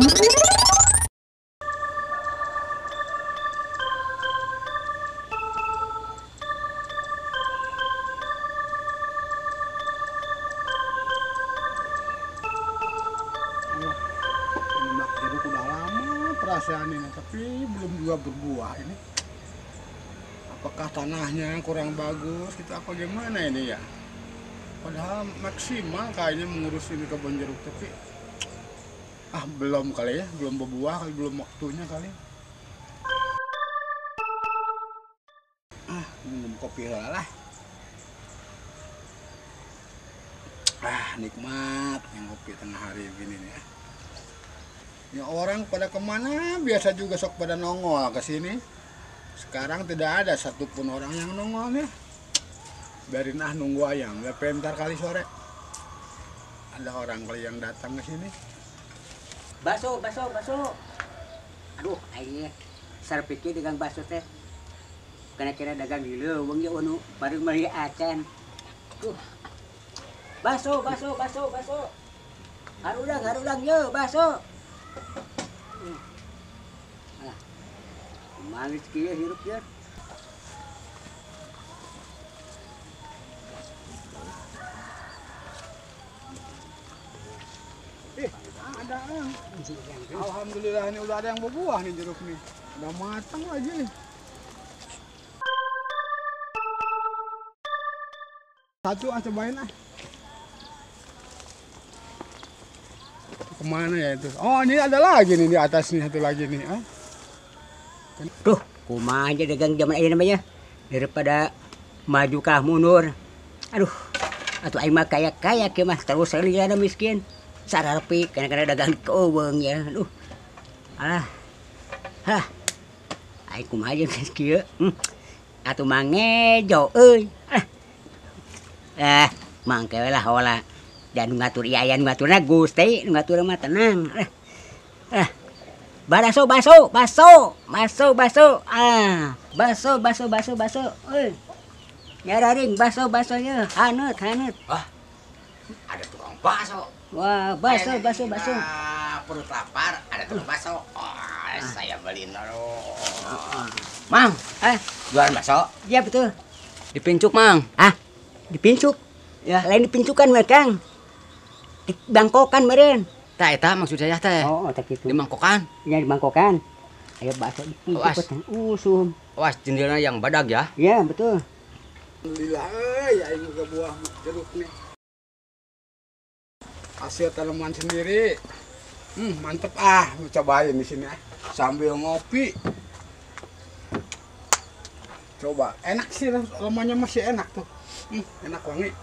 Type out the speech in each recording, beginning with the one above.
Jeruk udah lama perasaan ini, tapi belum juga berbuah ini. Apakah tanahnya kurang bagus gitu apa gimana ini ya? Padahal maksimal kayaknya mengurus ini kebun jeruk, tapi belum kali ya, belum berbuah kali, belum waktunya kali. Minum kopi lah. Nikmat yang kopi tengah hari begini nih ya. Ya orang pada kemana biasa juga sok pada nongol ke sini. Sekarang tidak ada satupun orang yang nongol nih. Biarin nunggu ayam, sampai ntar kali sore ada orang kali yang datang ke sini. Bakso, bakso, bakso. Aduh, aing sarpikir dagang bakso teh. Kena-kena dagang di leuweung ye anu baru meuli acan. Duh. Bakso, bakso, bakso, bakso. Harudang, harudang ye bakso. Alah. Manis kieu hirup ye. Ada. Alhamdulillah ini udah ada yang berbuah nih jeruk nih. Udah matang lagi nih. Satu cobain ah. Kemana ya itu? Oh, ini ada lagi nih di atas nih, satu lagi nih. Duh, kumaha aja dagang zaman ayeuna mah ya. Daripada maju kah mundur. Aduh, atuh aing mah kaya-kaya kieu mah terus liana miskin. Sarapi kadang-kadang dagang keuweung ya. Aduh. Alah. Hah. Aing kumaha jeung geus kieu. Atuh mangejo euy. Ah. Mangke we lah hola. Dan ngatur ieu aya nu ngaturna Gusti, nu ngatur mah tenang. Baso baso baso, baso baso. Baso baso baso baso. Euy. Nyararing baso basonya haneut haneut. Wah. Ada tukang bakso. Wah, bakso bakso bakso. Perut lapar, ada tukang bakso. Oh, saya beliin dulu. Mang, jualan bakso? Iya betul. Dipincuk, Mang. Dipincuk? Ya, lain dipincukan mah, Kang. Dibangkokan meureun. Tah eta maksud saya teh. Oh, tah kitu. Dimangkokan? Iya, dimangkokan. Ayo bakso dipincuk usum. Awas jendelana yang badag ya. Iya, betul. Alhamdulillah, euy, aing juga buah jeruk nih. Hasil tanaman sendiri. Mantep cobain di sini sambil ngopi. Coba, enak sih aromanya masih enak tuh. Enak wangi.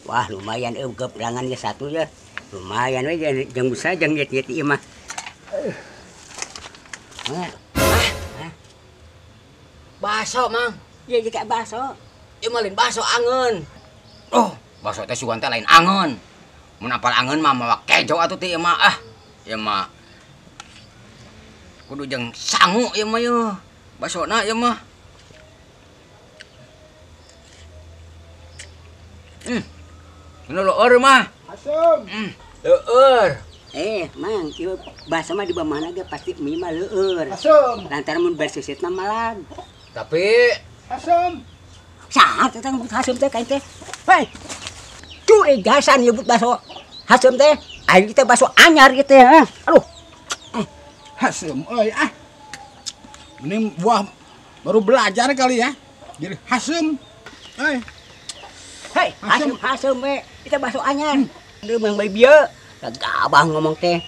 Wah, lumayan gepelangannya satu ya. Lumayan we jeung bisa jeung nyet-nyet ieu mah. Bakso, Mang. Iya, jika bakso. Ieu mah lain bakso angeun. Oh, bakso teh sugan teh lain angeun. Mun apal angeun mah mawa kejo atuh teh ieu mah. Ieu mah kudu jeung sangu ieu mah yeuh. Baksona ieu mah. Ini leueur mah. Asem. Leueur. Mang, ieu bakso mah di mana ge pasti mie mah leueur. Asem. Lantaran mun bersisitna malag. Tapi asem. Saha teh nyebut hasem teh ka teh? Hei. Curigasan nyebut bakso hasem teh. Aing teh bakso anyar gitu ya. Aduh. Hasem euy ah. Ini buah baru belajar kali ya. Jadi hasem. Euy. Hei, hasem hasem we. Kita bakso anyar. Deui mang bae bieu. Gabah ngomong teh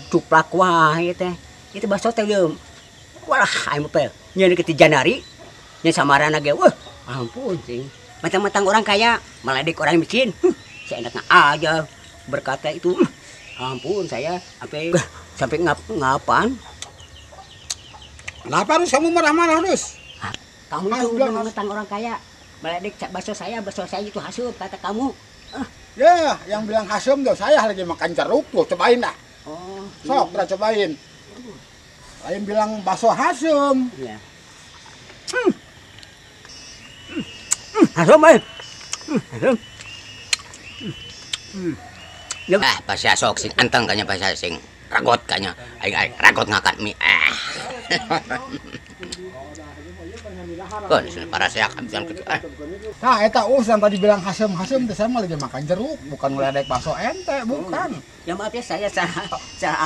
cuplak wae teh. Itu bakso teh deum. Walah aing mah nyeun ke Janari. Nya samarana ge weuh. Ampun sing. Matang-matang orang kaya meledek orang miskin. Seenaknya aja berkata itu. Ampun saya sampai ngapan. Kenapa harus kamu marah-marah, Rus? Kamu itu mentang orang kaya meledek bakso saya itu hasum kata kamu. Ya, yang bilang hasum tuh saya lagi makan jeruk tuh, cobain dah. Oh, sok, pernah cobain. Lain bilang bakso hasum. Iya. Hasum, eh. Hasum. Ah, pasya sok sing anteng kanya pasya sing Ragot kanya. Aing aing ragot ngakat mie. Ah. Kan para seak abisan kitu. Ah. Nah, eta us yang tadi bilang hasem-hasem teh saya mah lagi makan jeruk, bukan ngeledek bakso ente, bukan. Ya maaf ya saya salah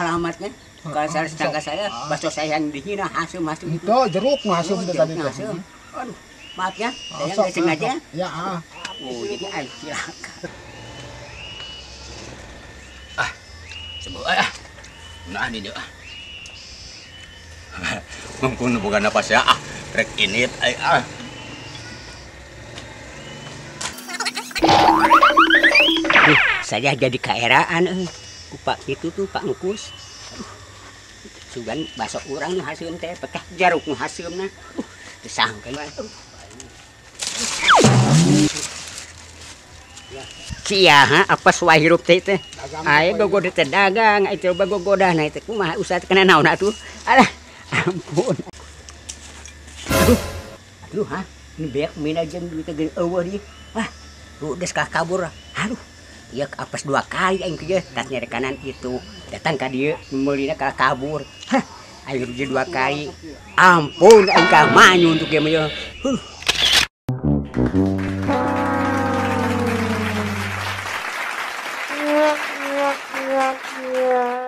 alamatnya. Kalau salah sangka saya bakso saya yang dihina hasem-hasem itu. Itu jeruk nu hasem teh tadi teh. Aduh, maaf ya, saya nggak sengaja. Ya, ah. Oh, jadi aing cilaka. Ah, sebuah ah. Nah, di dieu ah. Mungkin bukan apa sih ah, rek init aing ah. Saya jadi kaeraan euy. Ku Pak itu tuh Pak Engkus. Aduh. Sugan bakso urang nu haseum teh, pekeh jeruk nu haseumna. Teu sangka bae. Sia ha apa suai hirup teh teh. Aing gogoda teh dagang, aing coba gogodahna teh kumaha usaha teh kena naon atuh. Alah, ampun. Aduh. Aduh ha, ini beak mina jeung duit teh eueuh dieu. Wah, rudes kah kabur. Aduh. Ieu apes dua kali aing kieu, tas nyere kanan itu. Datang ka dieu meulina kalah kabur. Hah, aing rugi dua kali. Ampun aing ka manyun tuh kieu mah yeuh. Huh. Yeah.